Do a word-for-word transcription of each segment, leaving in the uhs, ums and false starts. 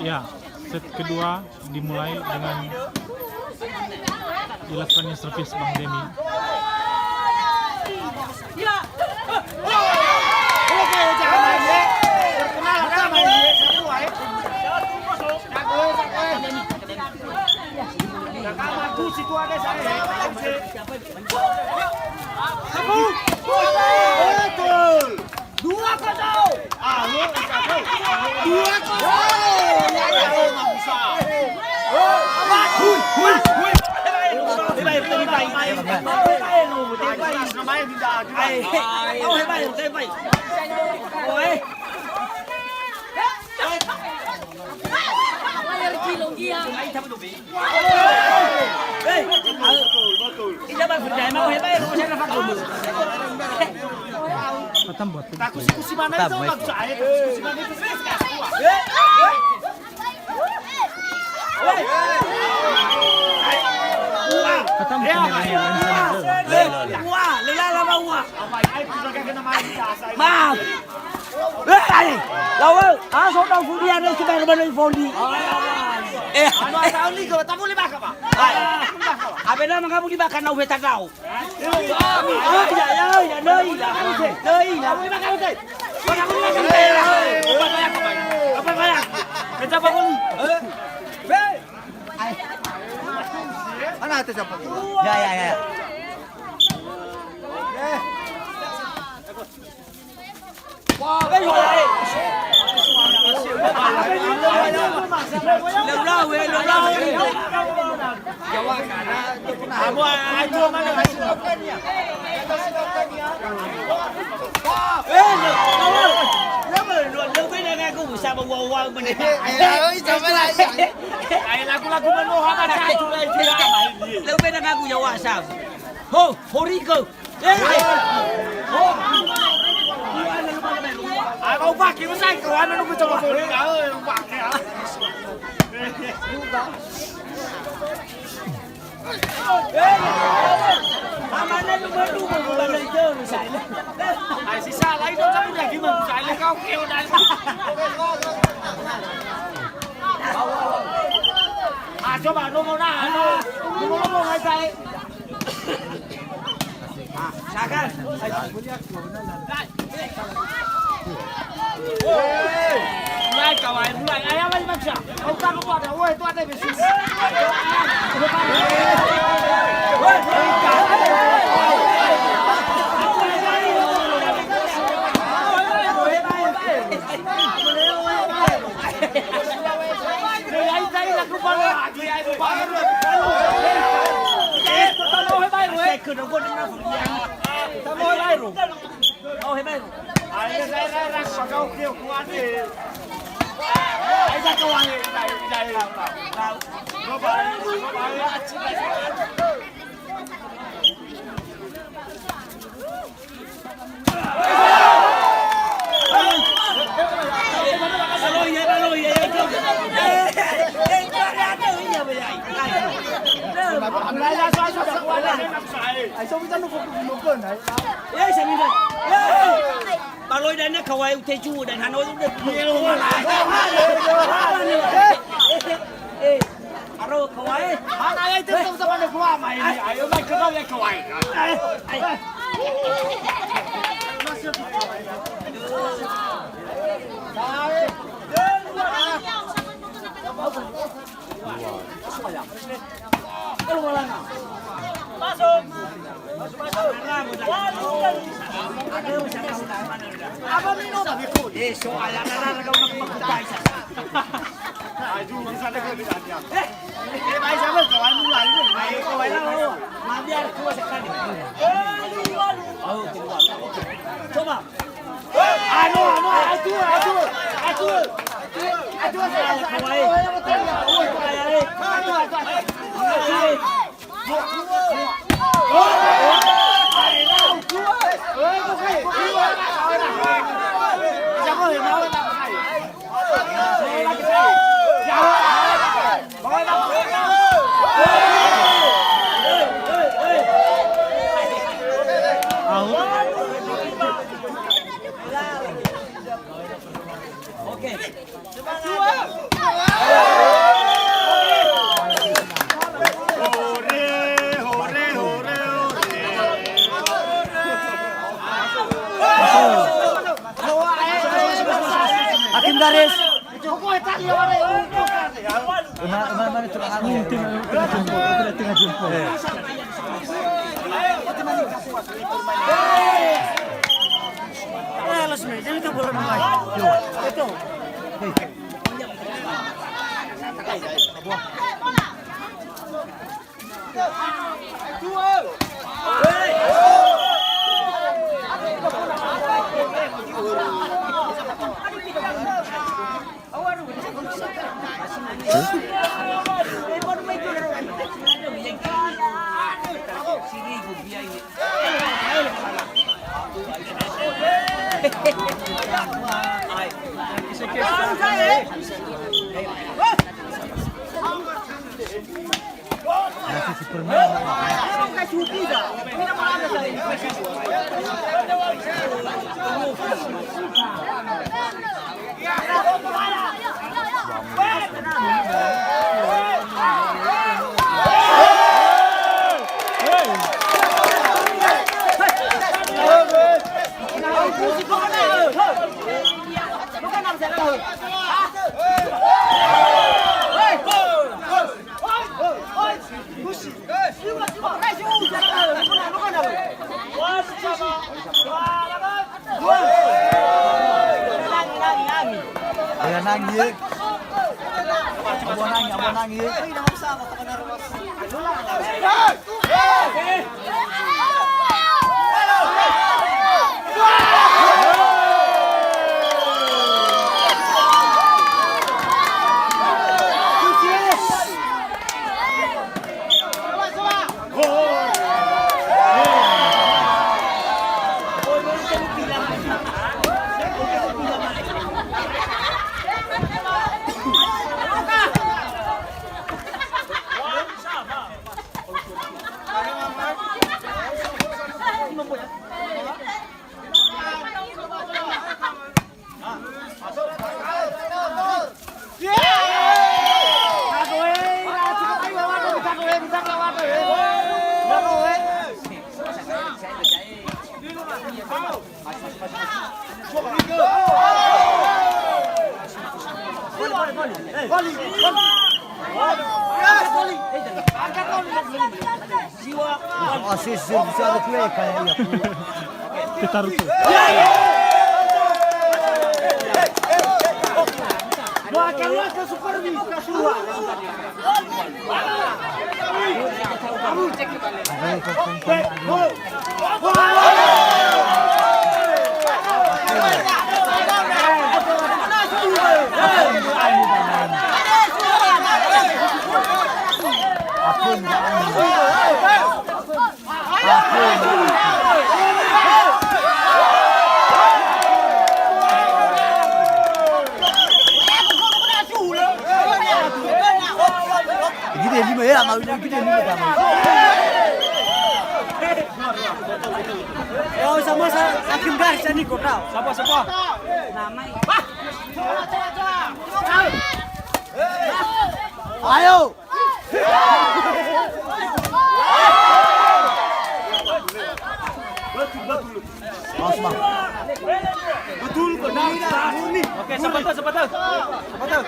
Ya, set kedua dimulai dengan dilakukannya servis Bang Demi. Betul. Dua kosong. Dua kosong. Ya, ya, ya, nggak bisa. Hui, hui, hui. Maaf. Eh, ai. Lawa, ah, so dong fulia ne kita rumah dari Foli. Eh, anu asa oli ke, tak boleh bakar, Pak. Hai. Apa nama kamu dibakar nau beta kau? Oh, ya, ya, ya, noi, ya. Noi, ya. Apa bayang, apa bayang? Apa bayang? Kenapa, Foli? Mana atas apa? Ya, ya, ya. Lagu-lagu manoha ba cacu lai. Leu bena ngagu ya WhatsApp. Ho, horigö. Eh, eh. Ho. Aga upake, masa kau ana nunggu coba horigö. Eh, upake, ah. Amana lu baru mau balik jauh, saya. Ai, sisa lain dong, tapi lagi mau saya kau keo dan. Ah, coba, nomor nah, nomor, nomor, nomor, saya. Ah, silakan. Mulai, kawan, mulai. Ayo, mulai, maksa. Kau tak apa ada, woi, itu ada besi. Baloi dan dia kawai uteju dan hano udah. Eh, aro kawai. Hana ya itu sama ada gua main. Ayo, main kenal ya kawai. Masuk. Coba. Anu, anu, atu, atu, atu, atu, atu. Oke. Hakim Garis. Uma, uma, uma, itu, ah, tengah, tengah jumpa, tengah jumpa. Eh, los me, jadi itu bola main. Itu. Aya nangi, eh. Abo nangi, abo nangi, eh. Asis, bisa ada kue kayak iya. Kita rusuh. Doa keluarga Supardi, Kasura. Gede lima ya, mau gede lima kamu. Oh, sama sa-, Hakim Garis ya, Niko, tau. Sapa, sapa? Ayo. Awas, Bang. Betul, benar, murni. Oke, siapa tahu, siapa tahu? Siapa tahu?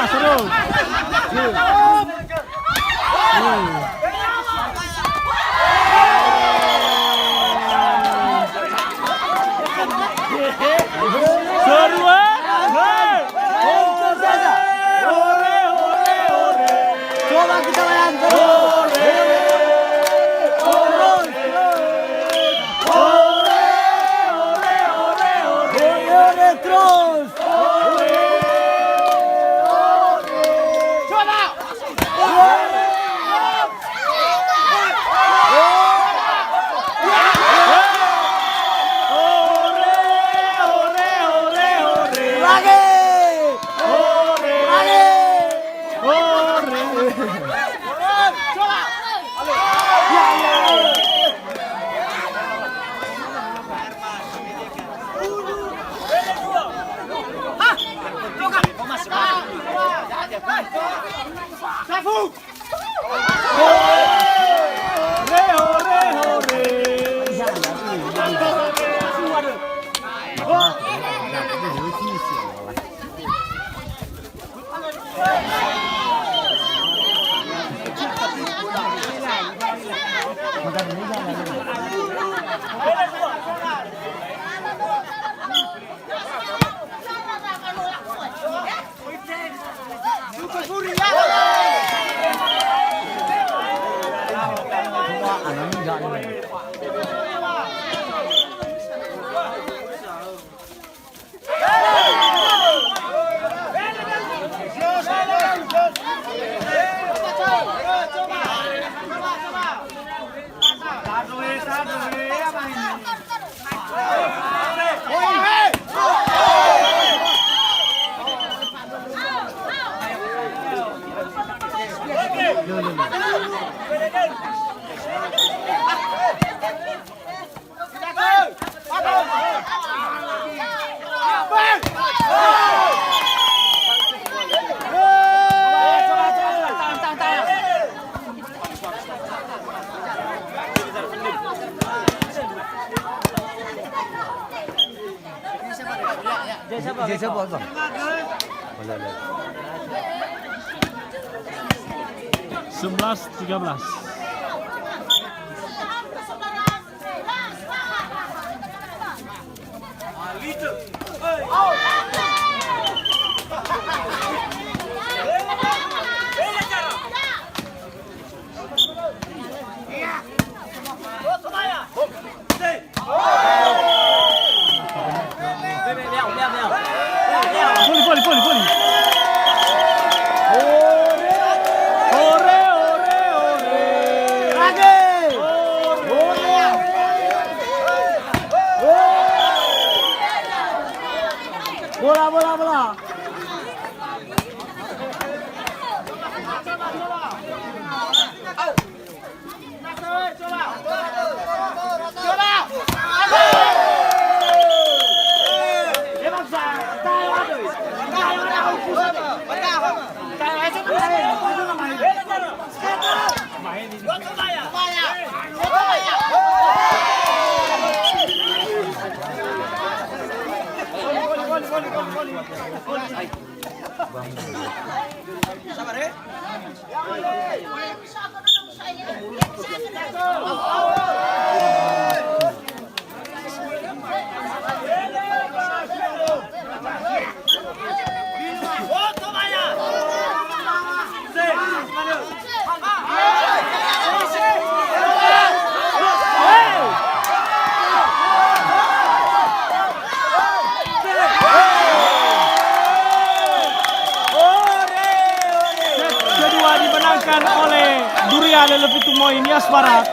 Terus. Seru, eh? Hei! Ore, ore, ore. Coba kita bayangkan. Ore, ore, ore, ore, ore. Ore, ore, terus. Sebelas tiga belas. Voli, voli, voli, voli. Ore, ore, ore. Bola, bola, bola. Kedua dimenangkan oleh Duria Lelepitu Moi Nias Barat.